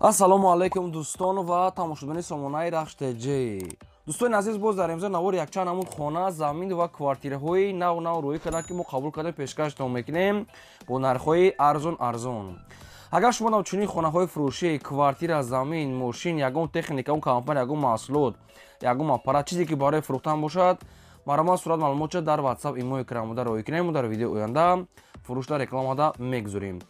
Ассалому алайкум, дӯстон ва тамошобинони сомонаи Рахш ТЖ. Дӯстони азиз, боз дар имзо навори якчанд намуд хона, замин ва квартираҳои нав нав рӯӣ карданд, ки мо қабул карда пешкаштон мекунем бо нархҳои арзон арзон. Агар шумо навчунин хонаҳои фурӯшӣ, квартира, замин, мошин, ягон техника, ягон компания, ягон маҳсулот, ягон аппарат, чизе ки барои фурӯхтан бошад, марҳамат, сурат маълумотча дар WhatsApp, имо экранмода роҳӣ кунем, мо дар видеои оянда фурӯшда рекламада мегузорем.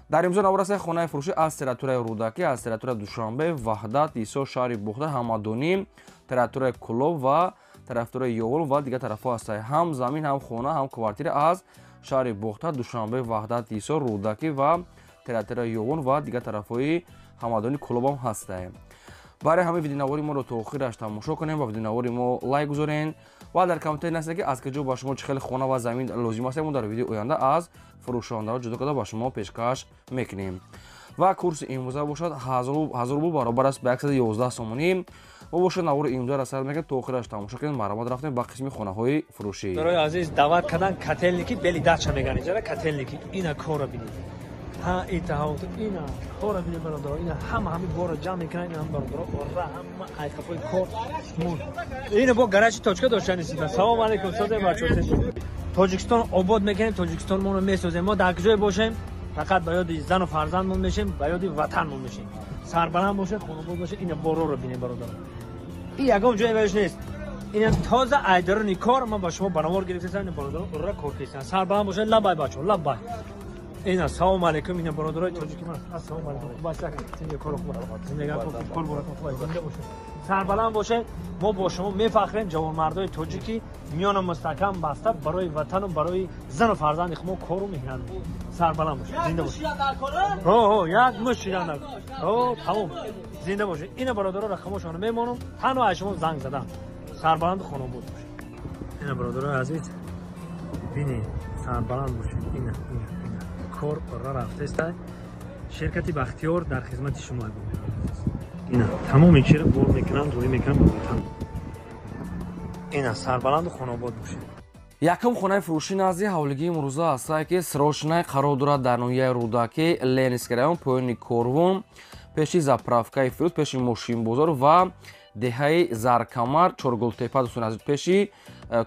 Дар имзо навор аст хонаи фурӯшӣ аз территорияи Рӯдакӣ, аз территорияи Душанбе, Ваҳдат, Исо, шаҳри Бухта, Ҳамадонӣ, территорияи Кулоб ва тарафдораи Ёвол ва дигар тарафҳо ҳастанд. Ҳам замин, ҳам хона, ҳам квартира аз шаҳри Бухта, Душанбе, Ваҳдат, Исо, Рӯдакӣ ва территорияи Ёвон ва дигар тарафҳои Ҳамадонӣ, Кулобам ҳастанд. Барои ҳамин видеонавори моро то охираш тамошо кунем ва видеонавори мо лайк гузорен ва дар комментарий нависед, ки аз куҷо ба шумо чӣ хеле хона ва замин лозим аст. Мо дар видеои оянда аз фурӯшондаҳо ҷудо карда ба шумо пешкаш мекунем. Ва курси имрӯза бошад 1000 рубл, баробар аст ба 111 сомонӣ. Мо бошад навори имрӯзаро сар мекунем, то охираш тамошо кунем. Марҳамат, рафтем ба қисми хонаҳои фурӯшӣ. Барои азиз даъват кардан Котельники, Белый дача меган иҷара Котельники. Ина кора бинед. Ҳа, ита ина кора бинед, бародаро. Ина ҳама ҳами бора ҷамъ мекунанд, ина бародаро, ора ҳама айқафои кор муд. Ина бо гаражи точка доштани сида. Салом алейкум, созе бачо. Тоҷикистон обод мекунем, Тоҷикистон моро месозем. Мо дар куҷое бошем, фақат ба ёди зану фарзандмон мешем, ба ёди ватанмон мешем. Сарбаланд бошед, хонобод бошед. Ина бороро бинед, бародаро. И ягон ҷое ваиш нест. Ина тоза айдарони кор ман ба шумо банавор гирифтасам, ина бародаро ура кор кистан. Сарбаланд бошед, лабай бачо, лабай. Ина салом алейкум, ина бародарои тоҷики ман. Ассалому алейкум. Хуб аст, зинда кор хуб. Зиндагӣ хуб, кор боракон хуб, зинда бошед. Сарбаланд бошед. Мо бо шумо мефахрем, ҷавонмардои тоҷики миёна мустаҳкам баста барои ватану барои зану фарзанди хумо кору меҳнат. Сарбаланд бошед, зинда бошед. Ҳо, ҳо, як муш шидан. Ҳо, тамом. Зинда бошед. Ина бародаро рақамошонро мемонам, танҳо аз шумо занг задан. Сарбаланду хонобод бошед. Ина бародарои азиз, бинед, сарбаланд бошед. Ина, ина, ина. Кор ора рафтеста. Ширкати Бахтиёр дар хизмати шумо. Ина тамоми чиро бор мекунанд, рӯй мекунанд ба ватан. Ина сарбаланду хонобод бошед. Якум хонаи фурӯшӣ назди ҳавлигии имрӯза ҳастае, ки срочный қарор дорад дар ноҳияи Рӯдакӣ, Ленинский район, поёни корвон, пеши заправкаи Фирӯз, пеши мошинбозор ва деҳаи Заркамар, Чоргултепа. Дӯстони азиз, пеши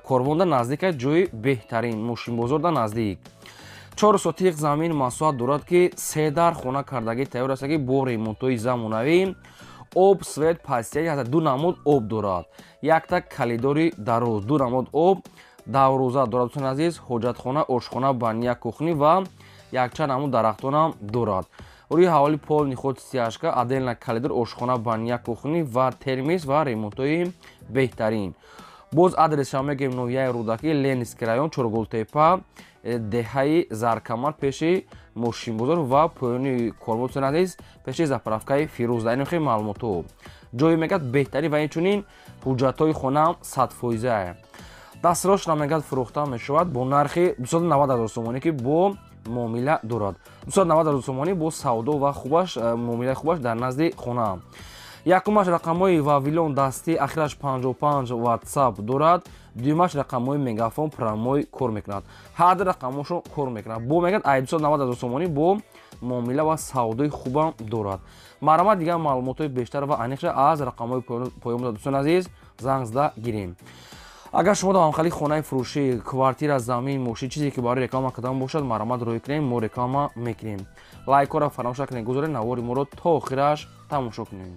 корвонда наздика, ҷои беҳтарин мошинбозорда наздик. 4 сотиқ замин масоҳат дорад, ки се дар хона кардагӣ тайёр аст, ки бо ремонтҳои замонавӣ, об, свет пастияи ҳаст, ду намуд об дорад, якта калидори дароз, ду намуд об, даврӯза дорад. Дӯстони азиз, ҳоҷатхона, ошхона, баня, кухня ва якчанд намуд дарахтонам дорад. Рӯи ҳаволи полный ход, стяжка, отдельно коридор, ошхона, баня, кухня ва термис ва ремонтҳои беҳтарин. Боз адресша мегӯем: ноҳияи Рӯдакӣ, Ленинский район, Чоргултепа, деҳаи Заркамар, пеши мошинбозор ва поёни корвон. Дӯстони азиз, пеши заправкаи Фирӯз. Дар ин хел маълумотҳо ҷое мегӯяд беҳтарин ва инчунин ҳуҷҷатҳои хонаам 100%. Дастрош намегӯяд, фурӯхта мешавад бо нархи 290 ҳазор сомонӣ, ки бо муомила дорад. 290 ҳазор сомонӣ бо савдо ва хубаш, муомилаи хубаш дар назди хона. Якумаш рақамҳои Вавилон дастӣ, ахираш 55, WhatsApp дорад. Дуюмаш рақамҳои Мегафон прямой кор мекунад. Ҳар ду рақамҳошон кор мекунад. Бо мегӯяд, ай 290 ҳазор сомонӣ бо муомила ва савдои хубам дорад. Марҳамат, дигар маълумотҳои бештар ва аниқша аз рақамҳои поён, дӯстони азиз, занг зада гирем. Агар шумо дар ҳамхали хонаи фурӯшӣ, квартира, замин, мошин, чизе ки барои реклама кардан бошад, марҳамат, рӯй кунем, мо реклама мекунем. Лайкҳоро фаромӯш накунед, гузоред, навори моро то охираш тамошо кунем.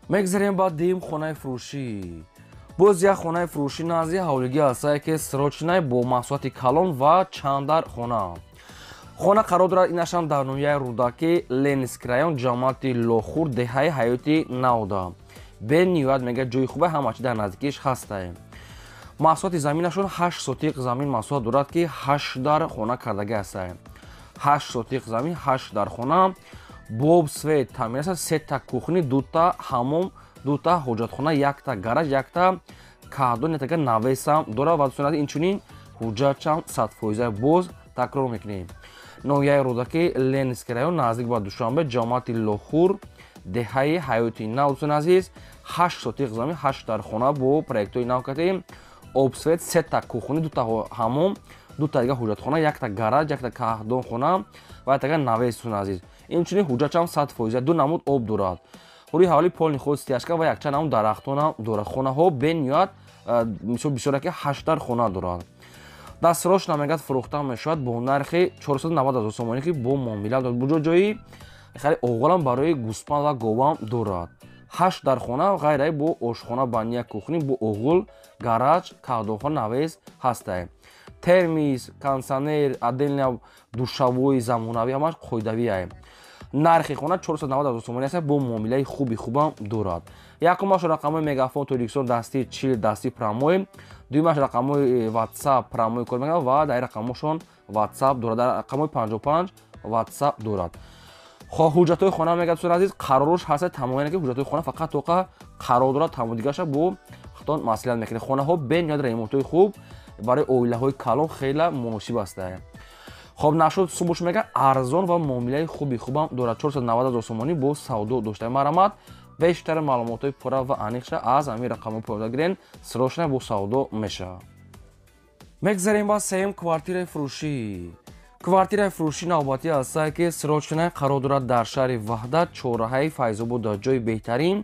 Мегзарем ба дуюм хонаи фурӯшӣ. Боз як хонаи фурӯшӣ назди ҳавлигӣ ҳастае, ки срочный, бо маҳсулоти калон ва чанд дар хона. Хона қарор дорад инашам дар ноҳияи Рӯдакӣ, Ленинский район, ҷамоати Лохур, деҳаи Ҳаёти Навда. Бениҳоят мегӯяд ҷои хубе, ҳама чи дар наздикиш ҳастае. Маҳсулоти заминашон 8 сотиқ замин масоҳат дорад, ки ҳашт дар хона кардагӣ ҳастае. 8 сотиқ замин, ҳашт дар хона, бо свет таъмин аст, сета кухня, дута ҳамом, дута ҳоҷатхона, якта гараж, якта каҳдон, ятага навесам дорад. Ва дӯстони азиз, инчунин ҳуҷҷатшам 100%. Боз такрор мекунем: ноҳияи Рӯдакӣ, Ленинский район, наздик ба Душанбе, ҷамоати Лохур, деҳаи Ҳаёти Нав. Дӯстони азиз, 8 сотиқ замин, ҳашт дар хона бо проектҳои нав кардем, об, свет, сета кухня, дута ҳамом, дута дига ҳоҷатхона, якта гараж, якта каҳдонхона ва яктага навес. Дӯстони азиз. Инчунин ҳуҷҷатшам 100%, ду намуд об дорад. Рӯи ҳавли полни худ стяжка ва якчанд намуд дарахтонам дорад. Хонаҳо бениҳоят мисол бисёре ки 8 дар хона дорад. Дастрош намегад фурӯхта мешавад бо нархи 490 ҳазор сомонӣ, ки бо муомила дорад. Буҷо ҷои хеле оғолам барои гӯспанд ва говам дорад. 8 дар хона ғайраи бо ошхона, баня, кухни, бо оғул, гараж, каҳдонхона, навес ҳастай. Термис, кондиционер, отдельная душевой замонавӣ, ҳамаш қоидавиай. Нархи хона 490 ҳазор сомонӣ аст, бо муомилаи хуби хубам дорад. Якумаш рақамҳои Мегафон Тоҷикистон дасти 40 дасти прямой, дуюмаш рақамҳои WhatsApp прямой кор мекунад ва дар рақамҳошон WhatsApp дорад, дар рақамҳои 55 WhatsApp дорад. Ҳуҷҷатҳои хона мегӯяд, дӯстони азиз, қароруш ҳаста тамомяне ки ҳуҷҷатҳои хона фақат тоқа қарор дорад, тамом дигараша бо худтон маслиҳат мекунед. Хонаҳо бениҳоят ремонтҳои хуб барои оилаҳои калон хеле муносиб ҳастанд. Хоб нашуд сумуш мега арзон ва муомилаи хуби хубам дорад. 490 ҳазор сомонӣ бо савдо дошта. Марамат бештар маълумотҳои пурра ва аниқша аз ҳамин рақамҳо поёда гирен, срочно бо савдо мешавад. Мегзарем ба сеюм квартираи фурӯшӣ. Квартираи фурӯшӣ навбатӣ ҳастае ки срочно қарор дорад дар шаҳри Ваҳдат, чорраҳаи Файзобод, дар ҷои беҳтарин,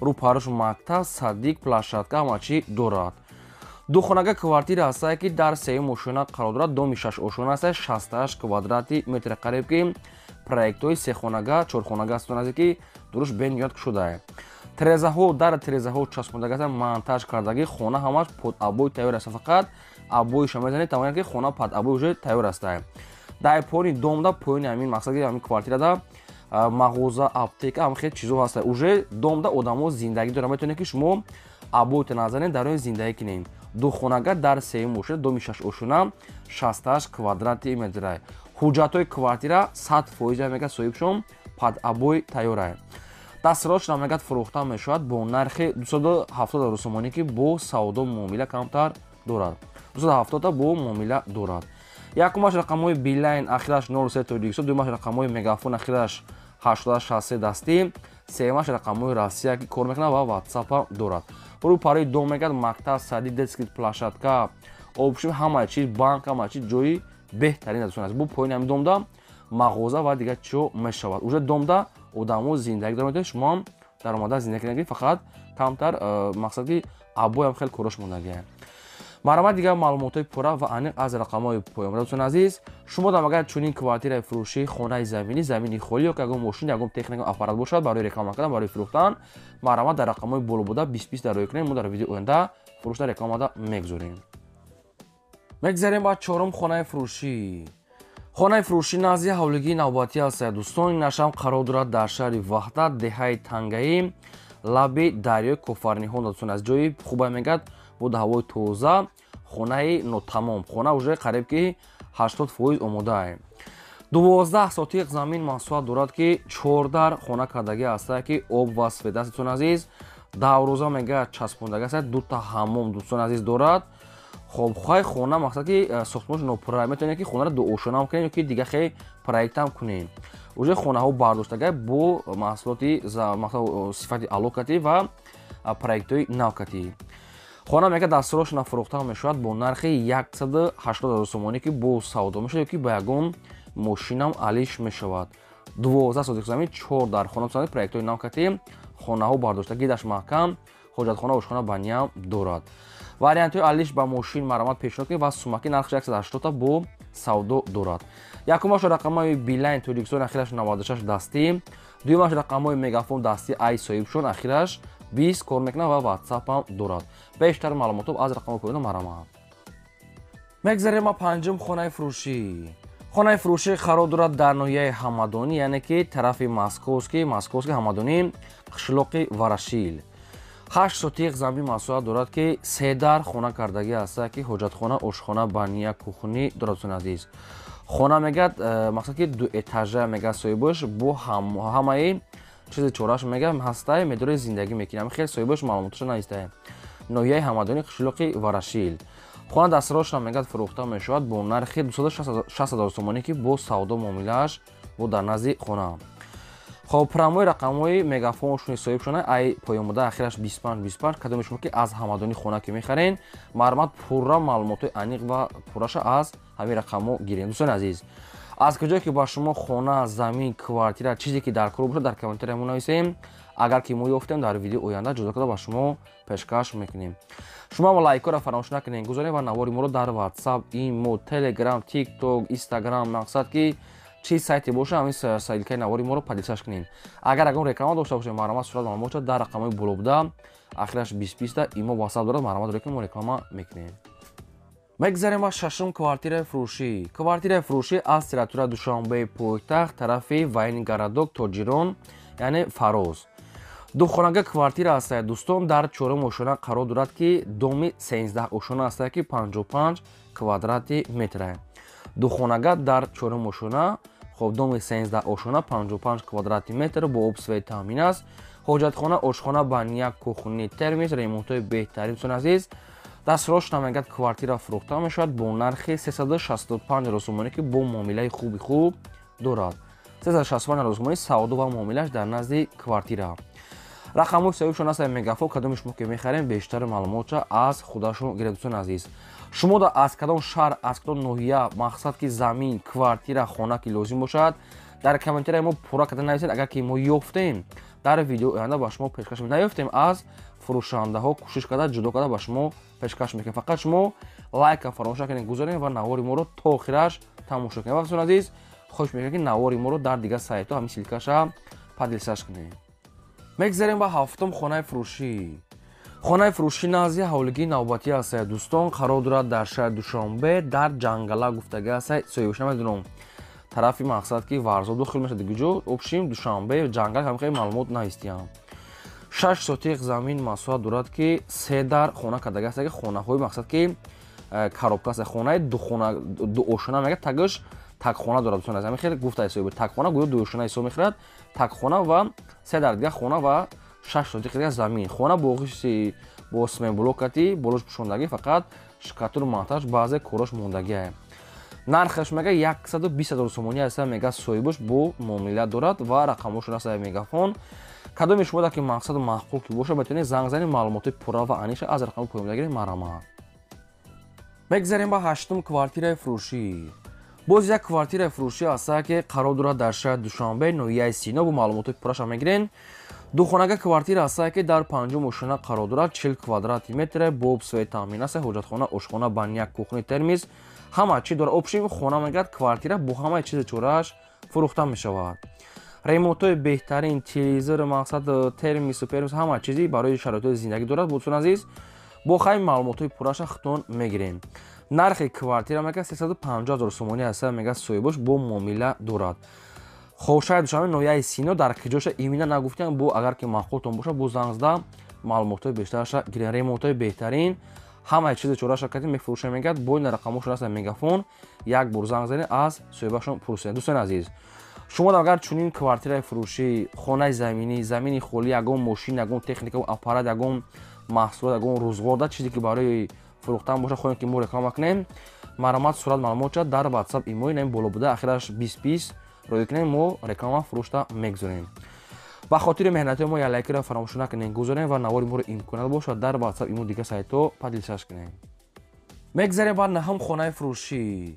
рӯпаруш мактаб, садик, площадка, ҳама чӣ дорад. Духонага квартира ҳастае ки дар сеюм ошёна қарор дорад, доми шаш ошёна ҳастае, 68 квадрати метр, қариб ки проектҳои сехонага, чорхонага ҳастон азе ки дуруш бениҳоят кушодае. Терезаҳо дар терезаҳо часпондага ҳастанд, монтаж кардагӣ, хона ҳамаш под обой тайёр аст, фақат обойша мезанед, тамоян ки хона под обой уже тайёр астае. Дар поёни домда, поёни ҳамин мақсад ҳамин квартирада мағоза, аптека, ҳам хеле чизо ҳаста. Уже домда одамо зиндагӣ доранд, метавонед ки шумо обойта назанед, дар он зиндагӣ кунед. Духонага дар сеюм ошёна, доми шаш ошёна, 68 квадрати метрай. Ҳуҷҷатҳои квартира 100% мегӯяд соҳибшон, под обой тайёрай. Дастрош мегӯяд фурӯхта мешавад бо нархи 270 ҳазор сомонӣ, ки бо савдо муомила камтар дорад. 270 бо муомила дорад. Якумаш рақамҳои Билайн ахираш 03 Тоҷикистон, дуюмаш рақамҳои Мегафон ахираш 863 дастӣ, сеюмаш рақамҳои Россия ки кор мекунад ва WhatsApp дорад. Рӯ парои дом мегӯяд мактаб, садик, детский площадка, общем ҳама чиз, банк, ҳама чиз, ҷои беҳтарин аст. Бо поёни ҳамин домда мағоза ва дигар чиё мешавад. Уже домда одамо зиндагӣ доранд, метавонед шумо ҳам даромада зиндагӣ кунед, фақат камтар мақсад ки обоям хеле корош мондагиа. Марҳамат дигар маълумотҳои пурра ва аниқ аз рақамҳои поён. Дӯстони азиз, шумо дам агар чунин квартираи фурӯшӣ, хонаи заминӣ, замини холӣ ё ягон мошин, ягон техника, аппарат бошад барои реклама кардан, барои фурӯхтан, марҳамат дар рақамҳои боло буда 20 20 дар рӯй кунед, мо дар видеои оянда фурӯшда рекламада мегузорем. Мегзарем ба чорум хонаи фурӯшӣ. Хонаи фурӯшӣ назди ҳавлигии навбатӣ ҳастад, дӯстон. Ин нашам қарор дорад дар шаҳри Ваҳдат, деҳаи Тангаӣ, лаби дарёи Кофарниҳон. Дӯстон, аз ҷои хубе мегӯяд, бо ҳавои тоза, хонаи нотамом, хона уже қариб ки 80% омодае. 12 сотиқ замин масоҳат дорад, ки чордар хона кардагӣ ҳастае, ки об ва свет аст. Дӯстони азиз, даврӯза мегӯяд часпондагӣ аст, дута ҳаммом, дӯстони азиз, дорад. Хоб хай хона мақсад ки сохтмонаш нопурра, метавонед ки хонаро дуошонаам кунед ё ки дига хел проектам кунед. Уже хонаҳо бардоштага бо маҳсулоти сифати алокатӣ ва проектҳои навкатӣ. Хона мегӯяд дастрош нафурӯхта мешавад бо нархи 180 ҳазор сомонӣ, ки бо савдо мешавад ё ки ба ягон мошинам алиш мешавад. 12 сотих замин, чор дар хона, проектҳои навкатӣ, хонаҳо бардошта, гидаш маҳкам, ҳоҷатхона, ошхона, баняам дорад. Вариантҳои алиш ба мошин марҳамат пешниҳод кунед ва сумаки нархаш 180 бо савдо дорад. Якумаш рақамҳои Билайн Тоҷикистон ахираш 96 дастӣ, дуюмаш рақамҳои Мегафон дастӣ ай соҳибшон ахираш 20 кор мекунад ва WhatsApp ҳам дорад. Бештар маълумотҳо аз рақамҳои поёна марҳамат. Мегзарем ба панҷум хонаи фурӯшӣ. Хонаи фурӯшӣ қарор дорад дар ноҳияи Ҳамадонӣ, яъне ки тарафи Московский, Московский Ҳамадонӣ, қишлоқи Варашил. 8 сотиқ замин масоҳат дорад, ки се дар хона кардагӣ ҳаста, ки ҳоҷатхона, ошхона, баня, кухни дорад. Дӯстони азиз, хона мегӯяд мақсад ки ду этажа мегӯяд соҳибаш, бо ҳамаи чизи чораш мегӯяд ҳастае, медори зиндагӣ мекунад. Хеле соҳибаш маълумоташа наистае. Ноҳияи Ҳамадонӣ, қишлоқи Варашил. Хона дастрошна мегӯяд фурӯхта мешавад бо нархи 260 ҳазор сомонӣ, ки бо савдо муомилааш бо дар назди хона. Хоб прямой рақамҳои Мегафоншони соҳибшона ай поён буда ахираш 25 25. Кадоме шумо ки аз Ҳамадонӣ хона ки мехарен, марҳамат пурра маълумотҳои аниқ ва пурраша аз ҳамин рақамҳо гирен. Дӯстони азиз, Аз куҷое ки ба шумо хона, замин, квартира, чизе ки дар кор бошад, дар комментария мо нависем. Агар ки мо ёфтем, дар видеои оянда ҷудо карда ба шумо пешкаш мекунем. Шумо ҳам лайкҳоро фаромӯш накунед, гузоред ва навори моро дар WhatsApp, Имо, Telegram, TikTok, Instagram, мақсад ки чӣ сайте боша, ҳамин ссылка и навори моро поделиться кунед. Агар ягон реклама дошта бошед, марҳамат, сурат маълумотша дар рақамҳои боло буда, ахираш 2020 Имо, WhatsApp дорад, марҳамат, ро ки мо реклама мекунем. Мегзарем ба шашум квартираи фурӯшӣ. Квартираи фурӯшӣ аз территорияи Душанбеи пойтахт, тарафи военный городок, Тоҷирон, яъне Фароз. Духонага квартира ҳастад, дӯстон, дар чорум ошёна қарор дорад, ки доми 13 ошёна ҳастад, ки 55 квадрати метра. Духонага дар чорум ошёна, хоб, доми 13 ошёна, 55 квадрати метр, бо об, свет таъмин аст. Ҳоҷатхона, ошхона, баня, кухни, термис, ремонтҳои беҳтарин. Дӯстони азиз, дастрош намегад, квартира фурӯхта мешавад бо нархи 365 ҳазор сомонӣ, ки бо муомилаи хуби хуб дорад. 365 ҳазор сомонӣ савдо ва муомилааш дар назди квартира. Рақамҳои соҳибшон аст Мегафон. Кадоми шумо ки мехарем, бештари маълумотша аз худашон гиред. Дӯстони азиз, шумо да аз кадом шаҳр, аз кадом ноҳия, мақсад ки замин, квартира, хона ки лозим бошад, дар комментария мо пурра карда нависед. Агар ки мо ёфтем, дар видеои оянда ба шумо пешкаш, наёфтем, аз фурӯшандаҳо кӯшиш карда ҷудо карда ба шумо пешкаш мекунем. Фақат шумо лайка фаромӯш накунед, гузорем ва навори моро то охираш тамошо кунед. Ва дӯстони азиз, хоҳиш мекунем, ки навори моро дар дигар сайтҳо ҳамин ссылка ша поделиться кунед. Мегзарем ба ҳафтум хонаи фурӯшӣ. Хонаи фурӯшӣ назди ҳавлигии навбатӣ ҳастад, дӯстон, қарор дорад дар шаҳри Душанбе, дар Ҷангала гуфтага ҳастад. Соҳибш намедонам, тарафи мақсад ки Варзоб дохил мешавад, куҷо, общем, Душанбе, Ҷангал, ҳам хеле маълумот наистиям. 6 сотиқ замин масоҳат дорад, ки се дар хона кардага ҳастад, ки хонаҳои мақсад ки коробка аст. Хонаи дуошона мега, тагаш такхона дорад. Дӯстон, ҳамин хеле гуфта ҳисоб такхона гӯё дуошона ҳисоб мехӯрад. Такхона ва се дар дигар хона ва 6 сотиқ дигар замин. Хона боғиши бо сменблокати болош пӯшондагӣ, фақат штукатур, монтаж, баъзе корош мондагиа. Нархаш мега 120 000 сомонӣ аста, мега соҳибаш, бо муомила дорад ва рақамҳошон аста Мегафон. Кадоми шумо ки мақсаду маъқул ки боша, метавонед занг занед, маълумоти пурра ва аниша аз рақами поёнда гиред, марҳамат. Мегзарем ба ҳаштум квартираи фурӯшӣ. Боз як квартираи фурӯшӣ ҳаста, ки қарор дорад дар шаҳри Душанбе, ноҳияи Сино. Бо маълумоти пурраша мегирен. Духонага квартира ҳаста, ки дар панҷум ошёна қарор дорад, 40 квадрати метре, бо об, свет таъмин аст. Ҳоҷатхона, ошхона, баня, кухни, термис, ҳама чи дорад. Общем, хона мегӯяд, квартира бо ҳамаи чизи чорааш фурӯхта мешавад. Ремонтҳои беҳтарин, телевизор, мақсад термису пермис, ҳама чизи барои шароитҳои зиндагӣ дорад. Дӯстони азиз, бо хайр, маълумотҳои пурраша худтон мегирем. Нархи квартира мега 350 ҳазор сомонӣ аста, мега соҳибош, бо муомила дорад. Хоб, шаҳри Душанбе, ноҳияи Сино, дар киҷоша имина нагуфтем. Бо агар ки маъқултон боша, бо занг зада маълумотҳои бештараша гирем. Ремонтҳои беҳтарин, ҳамаи чизи чораша кати мефурӯша, мегӯяд. Бо ин рақамҳошон аста Мегафон, як бор занг занед, аз соҳибашон пурсед. Дӯстони азиз, шумо агар чунин квартираи фурӯшӣ, хонаи заминӣ, замини холӣ, ягон мошин, ягон техника, аппарат, ягон маҳсулот, ягон рӯзғор да чизе ки барои фурӯхтан боша, хоҳем ки мо реклама кунем, марҳамат, сурат маълумотша дар WhatsApp, Имои наим боло буда, ахираш 2020 рӯй кунем, мо реклама фурӯшта мегузорем. Ба хотири меҳнатҳои мо як лайкиро фаромӯш накунем, гузорем ва навори моро имконият бошад дар WhatsApp, Имо, дигар сайтҳо поделиться кунем. Мегзарем ба наҳум хонаи фурӯшӣ.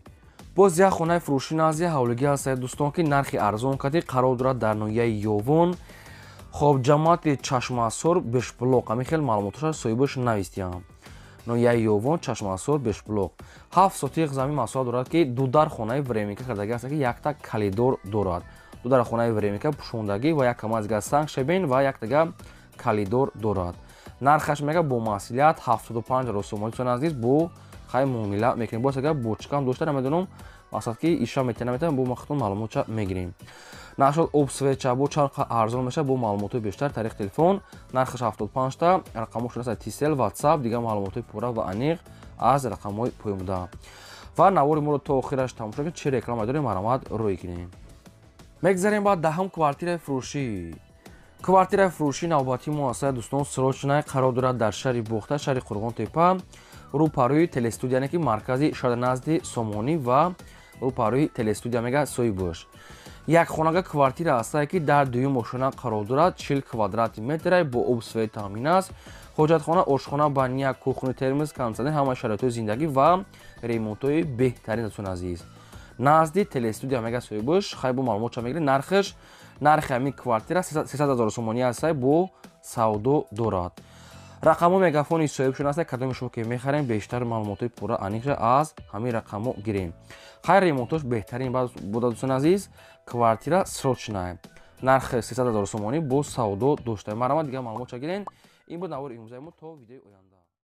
Боз як хонаи фурӯшӣ назди ҳавлигӣ ҳастад, дӯстон, ки нархи арзон кати қарор дорад дар ноҳияи Ёвон, хоб, ҷамоати Чашмасор, Бешблоқ. Ҳамин хел маълумотоша соҳибаш навистиям. Ноҳияи Ёвон, Чашмасор, Бешблоқ. 7 сотиқ замин масоҳат дорад, ки дудар хонаи временка кардагӣ аст, ки якта калидор дорад. Дудар хонаи временка пӯшондагӣ ва як камазга санг, щебень ва яктага калидор дорад. Нархаш мега бо масъулият 75 ҳазор сомонӣ. Дӯстони азиз, бо хай муомила мекунем. Боз агар бочкам дошта, намедонам, мақсад ки иша метавонам, наметавонам, бо махтун маълумотша мегирем. Нашод об, свет ча бо чанд арзон мешавад. Бо маълумотҳои бештар тариқи телефон. Нархаш 75-та, рақамҳошон аст Тисел, WhatsApp, дигар маълумотҳои пурра ва аниқ аз рақамҳои поёнбуда. Ва навори моро то охираш тамошо кунед. Чӣ реклама дорем, марҳамат, рӯй кунем. Мегзарем ба даҳум квартираи фурӯшӣ. Квартираи фурӯшии навбатии мо ҳастад, дӯстон, срочная, қарор дорад дар шаҳри Бохта, шаҳри Қурғонтепа, рӯпарӯи телестудия, яъне ки маркази шаҳр, назди Сомонӣ ва рӯпарӯи телестудия, мега соҳибош. Як хонага квартира ҳастае, ки дар дуюм ошёна қарор дорад, 40 квадрати метре, бо об, свет таъмин аст. Ҳоҷатхона, ошхона, баня, кухни, термос, кондитсионер, ҳамаи шароитҳои зиндагӣ ва ремонтҳои беҳтарин. Дӯстони азиз, Назди телестудия мега соҳибаш. Хай, бо маълумотша мегирӣ. Нархаш, нархи ҳамин квартира 300 ҳазор сомонӣ ҳастай, бо савдо дорад. Рақамҳо мегафони соҳибшон аст. Кадоми шумо ки мехарем, бештар маълумотҳои пурра аниқша аз ҳамин рақамҳо гирем. Хайр, ремонтош беҳтарин буда, дӯстони азиз. Квартира срочная, нархи 300 ҳазор сомонӣ, бо савдо дошта. Марҳамат, дигар маълумотша гирен. Ин буд навори имрӯзаи мо. То видеои оянда.